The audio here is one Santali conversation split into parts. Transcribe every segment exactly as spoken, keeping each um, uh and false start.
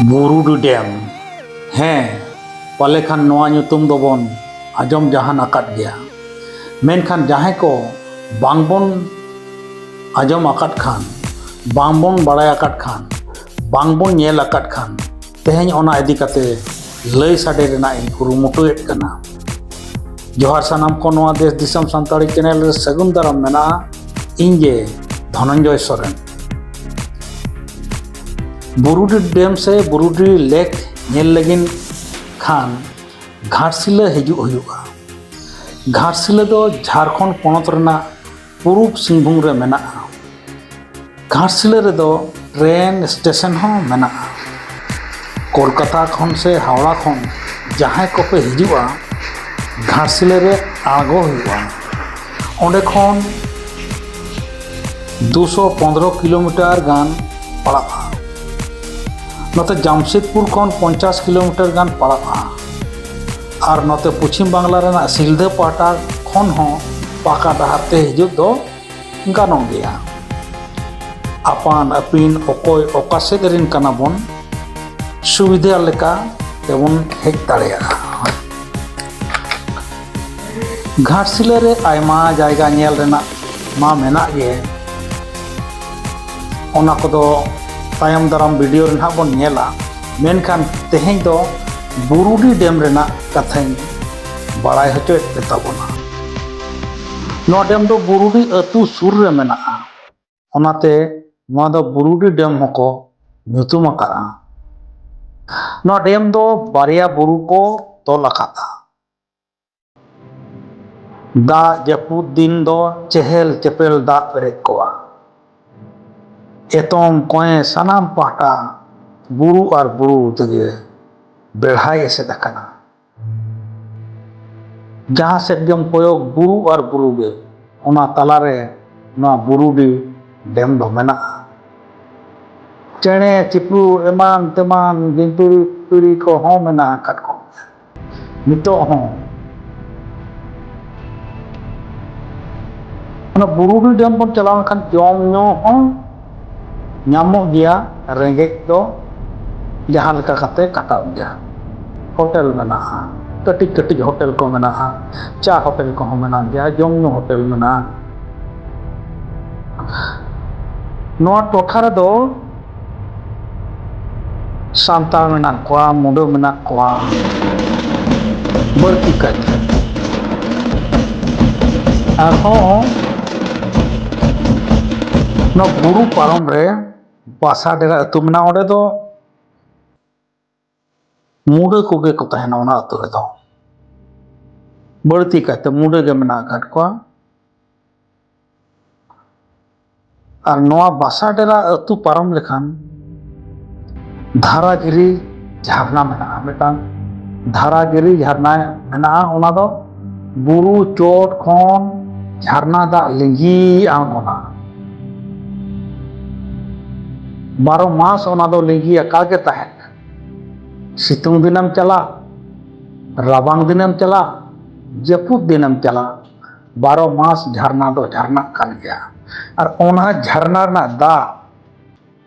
ᱵᱩᱨᱩᱰᱤ ᱰᱮᱢ᱾ ᱦᱮᱸ, ᱯᱟᱞᱮ ᱠᱷᱟᱱ ᱱᱚᱣᱟ ᱧᱩᱛᱩᱢ ᱫᱚᱵᱚᱱ ᱟᱸᱡᱚᱢ ᱡᱟᱦᱟᱱ ᱟᱠᱟᱫ ᱜᱮᱭᱟ, ᱢᱮᱱᱠᱷᱟᱱ ᱡᱟᱦᱟᱸᱭ ᱠᱚ ᱵᱟᱝᱵᱚᱱ ᱟᱸᱡᱚᱢ ᱟᱠᱟᱫ ᱠᱷᱟᱱ, ᱵᱟᱝᱵᱚᱱ ᱵᱟᱲᱟᱭ ᱟᱠᱟᱫ ᱠᱷᱟᱱ, ᱵᱟᱝᱵᱚᱱ ᱧᱮᱞ ᱟᱠᱟᱫ ᱠᱷᱟᱱ, ᱛᱮᱦᱮᱧ ᱚᱱᱟ ᱤᱫᱤ ᱠᱟᱛᱮ ᱞᱟᱹᱭ ᱥᱟᱰᱮ ᱨᱮᱱᱟᱜ ᱤᱧ ᱠᱩᱨᱩᱢᱩᱴᱩᱭᱮᱫ ᱠᱟᱱᱟ᱾ ᱡᱚᱦᱟᱨ ᱥᱟᱱᱟᱢ ᱠᱚ, ᱱᱚᱣᱟ ᱫᱮᱥ ᱫᱤᱥᱚᱢ ᱥᱟᱱᱛᱟᱲᱤ ᱪᱮᱱᱮᱞ ᱨᱮ ᱥᱟᱹᱜᱩᱱ ᱫᱟᱨᱟᱢ ᱢᱮᱱᱟᱜᱼᱟ᱾ ᱤᱧ ᱜᱮ ᱫᱷᱚᱱᱚᱱᱡᱚᱭ ᱥᱚᱨᱮᱱ᱾ ᱵᱩᱨᱩᱰᱤ ᱰᱮᱢ ᱥᱮ ᱵᱩᱨᱩᱰᱤ ᱞᱮᱠ ᱧᱮᱞ ᱞᱟᱹᱜᱤᱫ ᱠᱷᱟᱱ ᱜᱷᱟᱴᱥᱤᱞᱟᱹ ᱦᱤᱡᱩᱜ ᱦᱩᱭᱩᱜᱼᱟ᱾ ᱜᱷᱟᱴᱥᱤᱞᱟᱹ ᱫᱚ ᱡᱷᱟᱲᱠᱷᱚᱸᱰ ᱯᱚᱱᱚᱛ ᱨᱮᱱᱟᱜ ᱯᱩᱨᱩᱵᱽ ᱥᱤᱝᱵᱷᱩᱢ ᱨᱮ ᱢᱮᱱᱟᱜᱼᱟ᱾ ᱜᱷᱟᱴᱥᱤᱞᱟᱹ ᱨᱮᱫᱚ ᱴᱨᱮᱱ ᱥᱴᱮᱥᱚᱱ ᱦᱚᱸ ᱢᱮᱱᱟᱜᱼᱟ᱾ ᱠᱳᱞᱠᱟᱛᱟ ᱠᱷᱚᱱ ᱥᱮ ᱦᱟᱣᱲᱟ ᱠᱷᱚᱱ ᱡᱟᱦᱟᱸᱭ ᱠᱚᱯᱮ ᱦᱤᱡᱩᱜᱼᱟ, ᱜᱷᱟᱴᱥᱤᱞᱟᱹ ᱨᱮ ᱟᱬᱜᱚ ᱦᱩᱭᱩᱜᱼᱟ᱾ ᱚᱸᱰᱮ ᱠᱷᱚᱱ ᱫᱩᱥᱚ ᱯᱚᱱᱨᱚ ᱠᱤᱞᱳᱢᱤᱴᱟᱨ ᱜᱟᱱ ᱯᱟᱲᱟᱜᱼᱟ᱾ ᱱᱚᱛᱮ ᱡᱟᱢᱥᱮᱫᱽᱯᱩᱨ ᱠᱷᱚᱱ ᱯᱚᱧᱪᱟᱥ ᱠᱤᱞᱳᱢᱤᱴᱟᱨ ᱜᱟᱱ ᱯᱟᱲᱟᱜᱼᱟ᱾ ᱟᱨ ᱱᱚᱛᱮ ᱯᱚᱪᱷᱤᱢ ᱵᱟᱝᱞᱟ ᱨᱮᱱᱟᱜ ᱥᱤᱞᱫᱟᱹ ᱯᱟᱦᱴᱟ ᱠᱷᱚᱱ ᱦᱚᱸ ᱯᱟᱠᱟ ᱰᱟᱦᱟᱨ ᱛᱮ ᱦᱤᱡᱩᱜ ᱫᱚ ᱜᱟᱱᱚᱜ ᱜᱮᱭᱟ᱾ ᱟᱯᱟᱱ ᱟᱹᱯᱤᱱ ᱚᱠᱚᱭ ᱚᱠᱟ ᱥᱮᱫ ᱨᱮᱱ ᱠᱟᱱᱟ ᱵᱚᱱ, ᱥᱩᱵᱤᱫᱷᱟ ᱞᱮᱠᱟ ᱛᱮᱵᱚᱱ ᱦᱮᱡ ᱫᱟᱲᱮᱭᱟᱜᱼᱟ᱾ ᱜᱷᱟᱴᱥᱤᱞᱟᱹ ᱨᱮ ᱟᱭᱢᱟ ᱡᱟᱭᱜᱟ ᱧᱮᱞ ᱨᱮᱱᱟᱜ ᱢᱟ ᱢᱮᱱᱟᱜ ᱜᱮ, ᱚᱱᱟ ᱠᱚᱫᱚ ᱛᱟᱭᱚᱢ ᱫᱟᱨᱟᱢ ᱵᱷᱤᱰᱤᱭᱳ ᱨᱮ ᱱᱟᱦᱟᱜ ᱵᱚᱱ ᱧᱮᱞᱟ, ᱢᱮᱱᱠᱷᱟᱱ ᱛᱮᱦᱮᱧ ᱫᱚ ᱵᱩᱨᱩᱰᱤ ᱰᱮᱢ ᱨᱮᱱᱟᱜ ᱠᱟᱛᱷᱟᱧ ᱵᱟᱲᱟᱭ ᱦᱚᱪᱚᱭᱮᱫ ᱯᱮ ᱛᱟᱵᱚᱱᱟ᱾ ᱱᱚᱣᱟ ᱰᱮᱢ ᱫᱚ ᱵᱩᱨᱩᱰᱤ ᱟᱹᱛᱩ ᱥᱩᱨ ᱨᱮ ᱢᱮᱱᱟᱜᱼᱟ, ᱚᱱᱟᱛᱮ ᱱᱚᱣᱟ ᱫᱚ ᱵᱩᱨᱩᱰᱤ ᱰᱮᱢ ᱦᱚᱸᱠᱚ ᱧᱩᱛᱩᱢ ᱟᱠᱟᱫᱼᱟ᱾ ᱱᱚᱣᱟ ᱰᱮᱢ ᱫᱚ ᱵᱟᱨᱭᱟ ᱵᱩᱨᱩ ᱠᱚ ᱛᱚᱞ ᱟᱠᱟᱫᱼᱟ᱾ ᱫᱟᱜ ᱡᱟᱹᱯᱩᱫ ᱫᱤᱱ ᱫᱚ ᱪᱮᱦᱮᱞ ᱪᱮᱯᱮᱞ ᱫᱟᱜ ᱯᱮᱨᱮᱡ ᱠᱚᱜᱼᱟ᱾ ᱮᱛᱚᱢ ᱠᱚᱸᱭᱮ ᱥᱟᱱᱟᱢ ᱯᱟᱦᱴᱟ ᱵᱩᱨᱩ ᱟᱨ ᱵᱩᱨᱩ ᱛᱮᱜᱮ ᱵᱮᱲᱦᱟᱭ ᱮᱥᱮᱫ ᱟᱠᱟᱱᱟ᱾ ᱡᱟᱦᱟᱸ ᱥᱮᱫ ᱜᱮᱢ ᱠᱚᱭᱚᱜ, ᱵᱩᱨᱩ ᱟᱨ ᱵᱩᱨᱩ ᱜᱮ᱾ ᱚᱱᱟ ᱛᱟᱞᱟᱨᱮ ᱱᱚᱣᱟ ᱵᱩᱨᱩᱰᱤ ᱰᱮᱢ ᱫᱚ ᱢᱮᱱᱟᱜᱼᱟ᱾ ᱪᱮᱬᱮ ᱪᱤᱯᱨᱩ ᱮᱢᱟᱱ ᱛᱮᱢᱟᱱ ᱡᱤᱱᱛᱩᱲᱤ ᱯᱤᱲᱤ ᱠᱚᱦᱚᱸ ᱢᱮᱱᱟᱜ ᱟᱠᱟᱫ ᱠᱚ ᱜᱮᱭᱟ ᱱᱤᱛᱚᱜ ᱦᱚᱸ᱾ ᱚᱱᱟ ᱵᱩᱨᱩᱰᱤ ᱰᱮᱢ ᱵᱚᱱ ᱪᱟᱞᱟᱣ ᱞᱮᱱᱠᱷᱟᱱ ᱡᱚᱢ ᱧᱩ ᱦᱚᱸ ᱧᱟᱢᱚᱜ ᱜᱮᱭᱟ, ᱨᱮᱸᱜᱮᱡ ᱫᱚ ᱡᱟᱦᱟᱸ ᱞᱮᱠᱟ ᱠᱟᱛᱮ ᱠᱟᱴᱟᱣ ᱜᱮᱭᱟ᱾ ᱦᱳᱴᱮᱞ ᱢᱮᱱᱟᱜᱼᱟ, ᱠᱟᱹᱴᱤᱡ ᱠᱟᱹᱴᱤᱡ ᱦᱳᱴᱮᱞ ᱠᱚ ᱢᱮᱱᱟᱜᱼᱟ, ᱪᱟ ᱦᱳᱴᱮᱞ ᱠᱚᱦᱚᱸ ᱢᱮᱱᱟᱜ ᱜᱮᱭᱟ, ᱡᱚᱢ ᱧᱩ ᱦᱳᱴᱮᱞ ᱢᱮᱱᱟᱜᱼᱟ᱾ ᱱᱚᱣᱟ ᱴᱚᱴᱷᱟ ᱨᱮᱫᱚ ᱥᱟᱱᱛᱟᱲ ᱢᱮᱱᱟᱜ ᱠᱚᱣᱟ, ᱢᱩᱰᱟᱹ ᱢᱮᱱᱟᱜ ᱠᱚᱣᱟ ᱵᱟᱹᱲᱛᱤ ᱠᱟᱭᱛᱮ᱾ ᱟᱨᱦᱚᱸ ᱱᱚᱣᱟ ᱵᱩᱨᱩ ᱯᱟᱨᱚᱢ ᱨᱮ ᱵᱟᱥᱟ ᱰᱮᱨᱟ ᱟᱹᱛᱩ ᱢᱮᱱᱟᱜᱼᱟ᱾ ᱚᱸᱰᱮ ᱫᱚ ᱢᱩᱰᱟᱹ ᱠᱚᱜᱮ ᱠᱚ ᱛᱟᱦᱮᱱᱟ ᱚᱱᱟ ᱟᱹᱛᱩ ᱨᱮᱫᱚ᱾ ᱵᱟᱹᱲᱛᱤ ᱠᱟᱭᱛᱮ ᱢᱩᱰᱟᱹ ᱜᱮ ᱢᱮᱱᱟᱜ ᱟᱠᱟᱫ ᱠᱚᱣᱟ᱾ ᱟᱨ ᱱᱚᱣᱟ ᱵᱟᱥᱟ ᱰᱮᱨᱟ ᱟᱹᱛᱩ ᱯᱟᱨᱚᱢ ᱞᱮᱠᱷᱟᱱ ᱫᱷᱟᱨᱟᱜᱤᱨᱤ ᱡᱷᱟᱨᱱᱟ ᱢᱮᱱᱟᱜᱼᱟ᱾ ᱢᱤᱫᱴᱟᱝ ᱫᱷᱟᱨᱟᱜᱤᱨᱤ ᱡᱷᱟᱨᱱᱟ ᱢᱮᱱᱟᱜᱼᱟ᱾ ᱚᱱᱟ ᱫᱚ ᱵᱩᱨᱩ ᱪᱚᱴ ᱠᱷᱚᱱ ᱡᱷᱟᱨᱱᱟ ᱫᱟᱜ ᱞᱤᱸᱜᱤ ᱟᱬᱜᱚᱱᱟ᱾ ᱵᱟᱨᱚ ᱢᱟᱥ ᱚᱱᱟ ᱫᱚ ᱞᱤᱸᱜᱤ ᱟᱠᱟ ᱜᱮ ᱛᱟᱦᱮᱱᱟ᱾ ᱥᱤᱛᱩᱝ ᱫᱤᱱᱮᱢ ᱪᱟᱞᱟᱜ, ᱨᱟᱵᱟᱝ ᱫᱤᱱᱮᱢ ᱪᱟᱞᱟᱜ, ᱡᱟᱹᱯᱩᱫ ᱫᱤᱱᱮᱢ ᱪᱟᱞᱟᱜ, ᱵᱟᱨᱚ ᱢᱟᱥ ᱡᱷᱟᱨᱱᱟ ᱫᱚ ᱡᱷᱟᱨᱱᱟᱜ ᱠᱟᱱ ᱜᱮᱭᱟ᱾ ᱟᱨ ᱚᱱᱟ ᱡᱷᱟᱨᱱᱟ ᱨᱮᱱᱟᱜ ᱫᱟᱜ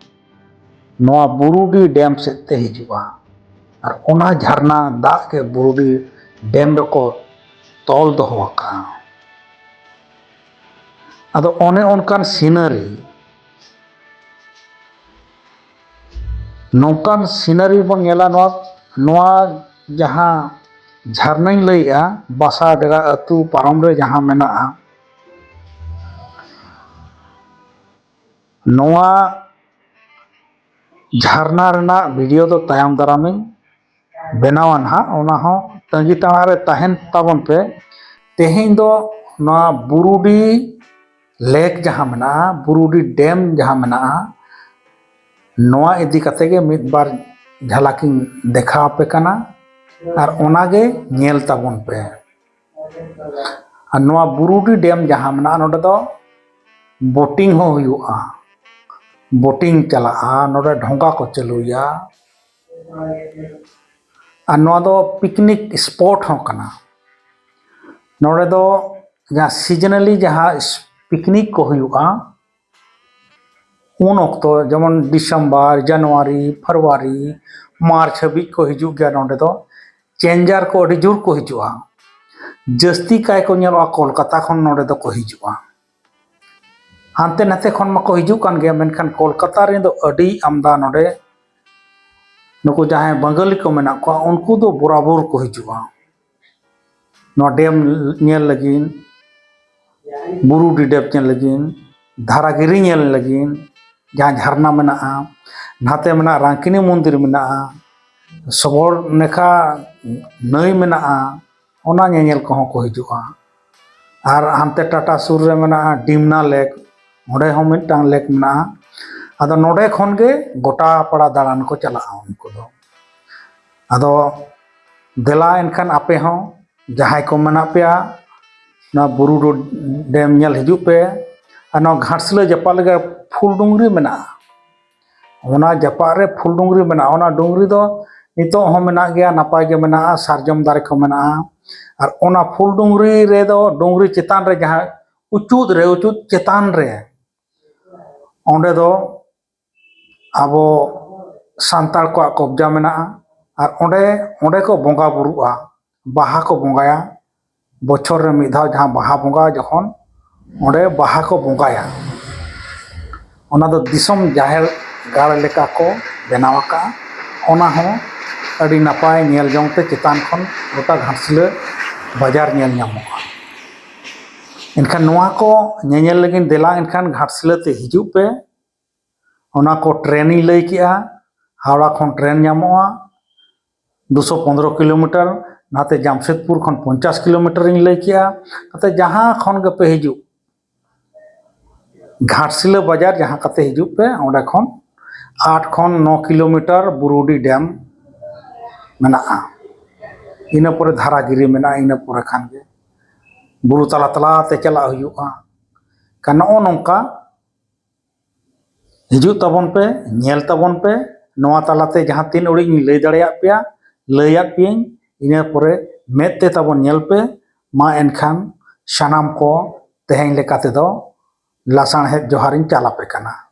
ᱱᱚᱣᱟ ᱵᱩᱨᱩᱰᱤ ᱰᱮᱢ ᱥᱮᱫ ᱛᱮ ᱦᱤᱡᱩᱜᱼᱟ᱾ ᱟᱨ ᱚᱱᱟ ᱡᱷᱟᱨᱱᱟ ᱫᱟᱜ ᱜᱮ ᱵᱩᱨᱩᱰᱤ ᱰᱮᱢ ᱨᱮᱠᱚ ᱛᱚᱞ ᱫᱚᱦᱚ ᱟᱠᱟᱫᱼᱟ᱾ ᱟᱫᱚ ᱚᱱᱮ ᱚᱱᱠᱟᱱ ᱥᱤᱱᱟᱨᱤ, ᱱᱚᱝᱠᱟᱱ ᱥᱤᱱᱟᱨᱤ ᱵᱚᱱ ᱧᱮᱞᱟ᱾ ᱱᱚᱣᱟ, ᱱᱚᱣᱟ ᱡᱟᱦᱟᱸ ᱡᱷᱟᱨᱱᱟᱧ ᱞᱟᱹᱭᱮᱜᱼᱟ, ᱵᱟᱥᱟ ᱰᱮᱨᱟ ᱟᱹᱛᱩ ᱯᱟᱨᱚᱢ ᱨᱮ ᱡᱟᱦᱟᱸ ᱢᱮᱱᱟᱜᱼᱟ, ᱱᱚᱣᱟ ᱡᱷᱟᱨᱱᱟ ᱨᱮᱱᱟᱜ ᱵᱷᱤᱰᱤᱭᱳ ᱫᱚ ᱛᱟᱭᱚᱢ ᱫᱟᱨᱟᱢᱤᱧ ᱵᱮᱱᱟᱣᱟ ᱱᱟᱦᱟᱜ᱾ ᱚᱱᱟ ᱦᱚᱸ ᱛᱟᱺᱜᱤ ᱛᱟᱲᱟᱜ ᱨᱮ ᱛᱟᱦᱮᱱ ᱛᱟᱵᱚᱱ ᱯᱮ᱾ ᱛᱮᱦᱮᱧ ᱫᱚ ᱱᱚᱣᱟ ᱵᱩᱨᱩᱰᱤ ᱞᱮᱠ ᱡᱟᱦᱟᱸ ᱢᱮᱱᱟᱜᱼᱟ, ᱵᱩᱨᱩᱰᱤ ᱰᱮᱢ ᱡᱟᱦᱟᱸ ᱢᱮᱱᱟᱜᱼᱟ, ᱱᱚᱣᱟ ᱤᱫᱤ ᱠᱟᱛᱮ ᱜᱮ ᱢᱤᱫ ᱵᱟᱨ ᱡᱷᱟᱞᱟᱠ ᱤᱧ ᱫᱮᱠᱷᱟᱣ ᱟᱯᱮ ᱠᱟᱱᱟ, ᱟᱨ ᱚᱱᱟ ᱜᱮ ᱧᱮᱞ ᱛᱟᱵᱚᱱ ᱯᱮ᱾ ᱟᱨ ᱱᱚᱣᱟ ᱵᱩᱨᱩᱰᱤ ᱰᱮᱢ ᱡᱟᱦᱟᱸ ᱢᱮᱱᱟᱜᱼᱟ, ᱱᱚᱰᱮ ᱫᱚ ᱵᱳᱴᱤᱝ ᱦᱚᱸ ᱦᱩᱭᱩᱜᱼᱟ, ᱵᱳᱴᱤᱝ ᱪᱟᱞᱟᱜᱼᱟ, ᱱᱚᱰᱮ ᱰᱷᱚᱸᱜᱟ ᱠᱚ ᱪᱟᱹᱞᱩᱭᱟ᱾ ᱟᱨ ᱱᱚᱣᱟ ᱫᱚ ᱯᱤᱠᱱᱤᱠ ᱥᱯᱚᱴ ᱦᱚᱸ ᱠᱟᱱᱟ᱾ ᱱᱚᱰᱮ ᱫᱚ ᱡᱟᱦᱟᱸ ᱥᱤᱡᱚᱱᱟᱞᱤ ᱡᱟᱦᱟᱸ ᱯᱤᱠᱱᱤᱠ ᱠᱚ ᱦᱩᱭᱩᱜᱼᱟ, ᱩᱱ ᱚᱠᱛᱚ ᱡᱮᱢᱚᱱ ᱰᱤᱥᱮᱢᱵᱚᱨ, ᱡᱟᱱᱩᱣᱟᱨᱤ, ᱯᱷᱮᱵᱽᱨᱩᱣᱟᱨᱤ, ᱢᱟᱨᱪ ᱦᱟᱹᱵᱤᱡ ᱠᱚ ᱦᱤᱡᱩᱜ ᱜᱮᱭᱟ᱾ ᱱᱚᱰᱮ ᱫᱚ ᱪᱮᱧᱡᱟᱨ ᱠᱚ ᱟᱹᱰᱤ ᱡᱳᱨ ᱠᱚ ᱦᱤᱡᱩᱜᱼᱟ᱾ ᱡᱟᱹᱥᱛᱤ ᱠᱟᱭ ᱠᱚ ᱧᱮᱞᱚᱜᱼᱟ ᱠᱳᱞᱠᱟᱛᱟ ᱠᱷᱚᱱ ᱱᱚᱰᱮ ᱫᱚᱠᱚ ᱦᱤᱡᱩᱜᱼᱟ᱾ ᱦᱟᱱᱛᱮ ᱱᱟᱛᱮ ᱠᱷᱚᱱ ᱢᱟᱠᱚ ᱦᱤᱡᱩᱜ ᱠᱟᱱ ᱜᱮᱭᱟ, ᱢᱮᱱᱠᱷᱟᱱ ᱠᱳᱞᱠᱟᱛᱟ ᱨᱮᱱ ᱫᱚ ᱟᱹᱰᱤ ᱟᱢᱫᱟ ᱱᱚᱰᱮ ᱱᱩᱠᱩ ᱡᱟᱦᱟᱸᱭ ᱵᱟᱝᱜᱟᱞᱤ ᱠᱚ ᱢᱮᱱᱟᱜ ᱠᱚᱣᱟ, ᱩᱱᱠᱩ ᱫᱚ ᱵᱚᱨᱟᱵᱚᱨ ᱠᱚ ᱦᱤᱡᱩᱜᱼᱟ ᱱᱚᱣᱟ ᱰᱮᱢ ᱧᱮᱞ ᱞᱟᱹᱜᱤᱫ, ᱵᱩᱨᱩᱰᱤ ᱰᱮᱢ ᱧᱮᱞ ᱞᱟᱹᱜᱤᱫ, ᱫᱷᱟᱨᱟᱜᱤᱨᱤ ᱧᱮᱞ ᱞᱟᱹᱜᱤᱫ, ᱡᱟᱦᱟᱸ ᱡᱷᱟᱨᱱᱟ ᱢᱮᱱᱟᱜᱼᱟ, ᱱᱟᱛᱮ ᱢᱮᱱᱟᱜᱼᱟ ᱨᱟᱝᱠᱤᱱᱤ ᱢᱚᱱᱫᱤᱨ ᱢᱮᱱᱟᱜᱼᱟ, ᱥᱚᱵᱚᱨᱱᱮᱠᱷᱟ ᱱᱟᱹᱭ ᱢᱮᱱᱟᱜᱼᱟ, ᱚᱱᱟ ᱧᱮᱧᱮᱞ ᱠᱚᱦᱚᱸ ᱠᱚ ᱦᱤᱡᱩᱜᱼᱟ᱾ ᱟᱨ ᱦᱟᱱᱛᱮ ᱴᱟᱴᱟ ᱥᱩᱨ ᱨᱮ ᱢᱮᱱᱟᱜᱼᱟ ᱰᱤᱢᱱᱟ ᱞᱮᱠ, ᱚᱸᱰᱮ ᱦᱚᱸ ᱢᱤᱫᱴᱟᱝ ᱞᱮᱠ ᱢᱮᱱᱟᱜᱼᱟ᱾ ᱟᱫᱚ ᱱᱚᱰᱮ ᱠᱷᱚᱱ ᱜᱮ ᱜᱚᱴᱟ ᱯᱟᱲᱟ ᱫᱟᱬᱟᱱ ᱠᱚ ᱪᱟᱞᱟᱜᱼᱟ ᱩᱱᱠᱩ ᱫᱚ᱾ ᱟᱫᱚ ᱫᱮᱞᱟ ᱮᱱᱠᱷᱟᱱ ᱟᱯᱮ ᱦᱚᱸ ᱡᱟᱦᱟᱸᱭ ᱠᱚ ᱢᱮᱱᱟᱜ ᱯᱮᱭᱟ, ᱱᱚᱣᱟ ᱵᱩᱨᱩᱰᱤ ᱰᱮᱢ ᱧᱮᱞ ᱦᱤᱡᱩᱜ ᱯᱮ᱾ ᱟᱨ ᱱᱚᱣᱟ ᱜᱷᱟᱴᱥᱤᱞᱟᱹ ᱡᱟᱯᱟᱜ ᱞᱟᱹᱜᱤᱫ ᱯᱷᱩᱞ ᱰᱩᱝᱨᱤ ᱢᱮᱱᱟᱜᱼᱟ᱾ ᱚᱱᱟ ᱡᱟᱯᱟᱜ ᱨᱮ ᱯᱷᱩᱞ ᱰᱩᱝᱨᱤ ᱢᱮᱱᱟᱜᱼᱟ᱾ ᱚᱱᱟ ᱰᱩᱝᱨᱤ ᱫᱚ ᱱᱤᱛᱚᱜ ᱦᱚᱸ ᱢᱮᱱᱟᱜ ᱜᱮᱭᱟ, ᱱᱟᱯᱟᱭ ᱜᱮ ᱢᱮᱱᱟᱜᱼᱟ, ᱥᱟᱨᱡᱚᱢ ᱫᱟᱨᱮ ᱠᱚ ᱢᱮᱱᱟᱜᱼᱟ᱾ ᱟᱨ ᱚᱱᱟ ᱯᱷᱩᱞ ᱰᱩᱝᱨᱤ ᱨᱮᱫᱚ, ᱰᱩᱝᱨᱤ ᱪᱮᱛᱟᱱ ᱨᱮ, ᱡᱟᱦᱟᱸ ᱩᱪᱩᱫ ᱨᱮ, ᱩᱪᱩᱫ ᱪᱮᱛᱟᱱ ᱨᱮ, ᱚᱸᱰᱮ ᱫᱚ ᱟᱵᱚ ᱥᱟᱱᱛᱟᱲ ᱠᱚᱣᱟᱜ ᱠᱚᱵᱽᱡᱟ ᱢᱮᱱᱟᱜᱼᱟ᱾ ᱟᱨ ᱚᱸᱰᱮ, ᱚᱸᱰᱮ ᱠᱚ ᱵᱚᱸᱜᱟ ᱵᱩᱨᱩᱜᱼᱟ, ᱵᱟᱦᱟ ᱠᱚ ᱵᱚᱸᱜᱟᱭᱟ᱾ ᱵᱚᱪᱷᱚᱨ ᱨᱮ ᱢᱤᱫ ᱫᱷᱟᱣ ᱡᱟᱦᱟᱸ ᱵᱟᱦᱟ ᱵᱚᱸᱜᱟ ᱡᱚᱠᱷᱚᱱ ᱚᱸᱰᱮ ᱵᱟᱦᱟ ᱠᱚ ᱵᱚᱸᱜᱟᱭᱟ, ᱚᱱᱟ ᱫᱚ ᱫᱤᱥᱚᱢ ᱡᱟᱦᱮᱨ ᱜᱟᱲ ᱞᱮᱠᱟ ᱠᱚ ᱵᱮᱱᱟᱣ ᱟᱠᱟᱫᱼᱟ᱾ ᱚᱱᱟ ᱦᱚᱸ ᱟᱹᱰᱤ ᱱᱟᱯᱟᱭ ᱧᱮᱞ ᱡᱚᱝ ᱛᱮ ᱪᱮᱛᱟᱱ ᱠᱷᱚᱱ ᱜᱚᱴᱟ ᱜᱷᱟᱴᱥᱤᱞᱟᱹ ᱵᱟᱡᱟᱨ ᱧᱮᱞ ᱧᱟᱢᱚᱜᱼᱟ᱾ ᱮᱱᱠᱷᱟᱱ ᱱᱚᱣᱟ ᱠᱚ ᱧᱮᱧᱮᱞ ᱞᱟᱹᱜᱤᱫ ᱫᱮᱞᱟ ᱮᱱᱠᱷᱟᱱ ᱜᱷᱟᱴᱥᱤᱞᱟᱹ ᱛᱮ ᱦᱤᱡᱩᱜ ᱯᱮ᱾ ᱚᱱᱟ ᱠᱚ ᱴᱨᱮᱱ ᱤᱧ ᱞᱟᱹᱭ ᱠᱮᱜᱼᱟ, ᱦᱟᱣᱲᱟ ᱠᱷᱚᱱ ᱴᱨᱮᱱ ᱧᱟᱢᱚᱜᱼᱟ, ᱫᱩᱥᱚ ᱯᱚᱱᱨᱚ ᱠᱤᱞᱳᱢᱤᱴᱟᱨ, ᱱᱟᱛᱮ ᱡᱟᱢᱥᱮᱫᱽᱯᱩᱨ ᱠᱷᱚᱱ ᱯᱚᱧᱪᱟᱥ ᱠᱤᱞᱳᱢᱤᱴᱟᱨ ᱤᱧ ᱞᱟᱹᱭ ᱠᱮᱜᱼᱟ᱾ ᱱᱟᱛᱮ ᱡᱟᱦᱟᱸ ᱠᱷᱚᱱ ᱜᱮᱯᱮ ᱦᱤᱡᱩᱜ, ᱜᱷᱟᱴᱥᱤᱞᱟᱹ ᱵᱟᱡᱟᱨ ᱡᱟᱦᱟᱸ ᱠᱟᱛᱮ ᱦᱤᱡᱩᱜ ᱯᱮ, ᱚᱸᱰᱮ ᱠᱷᱚᱱ ᱟᱴ ᱠᱷᱚᱱ ᱱᱚ ᱠᱤᱞᱳᱢᱤᱴᱟᱨ ᱵᱩᱨᱩᱰᱤ ᱰᱮᱢ ᱢᱮᱱᱟᱜᱼᱟ᱾ ᱤᱱᱟᱹ ᱯᱚᱨᱮ ᱫᱷᱟᱨᱟᱜᱤᱨᱤ ᱢᱮᱱᱟᱜᱼᱟ, ᱤᱱᱟᱹ ᱯᱚᱨᱮ ᱠᱷᱟᱱ ᱜᱮ ᱵᱩᱨᱩ ᱛᱟᱞᱟ ᱛᱟᱞᱟ ᱛᱮ ᱪᱟᱞᱟᱜ ᱦᱩᱭᱩᱜᱼᱟ᱾ ᱠᱷᱟᱱ ᱱᱚᱜᱼᱚ ᱱᱚᱝᱠᱟ ᱦᱤᱡᱩᱜ ᱛᱟᱵᱚᱱ ᱯᱮ, ᱧᱮᱞ ᱛᱟᱵᱚᱱ ᱯᱮ᱾ ᱱᱚᱣᱟ ᱛᱟᱞᱟᱛᱮ ᱡᱟᱦᱟᱸ ᱛᱤᱱ ᱩᱰᱤᱡ ᱤᱧ ᱞᱟᱹᱭ ᱫᱟᱲᱮᱭᱟᱜ ᱯᱮᱭᱟ, ᱞᱟᱹᱭᱟᱫ ᱯᱮᱭᱟᱹᱧ, ᱤᱱᱟᱹ ᱯᱚᱨᱮ ᱢᱮᱫ ᱛᱮ ᱛᱟᱵᱚᱱ ᱧᱮᱞ ᱯᱮ᱾ ᱢᱟ ᱮᱱᱠᱷᱟᱱ ᱥᱟᱱᱟᱢ ᱠᱚ ᱛᱮᱦᱮᱧ ᱞᱮᱠᱟ ᱛᱮᱫᱚ ᱞᱟᱥᱟᱬᱦᱮᱫ ᱡᱚᱦᱟᱨᱤᱧ ᱪᱟᱞ ᱟᱯᱮ ᱠᱟᱱᱟ᱾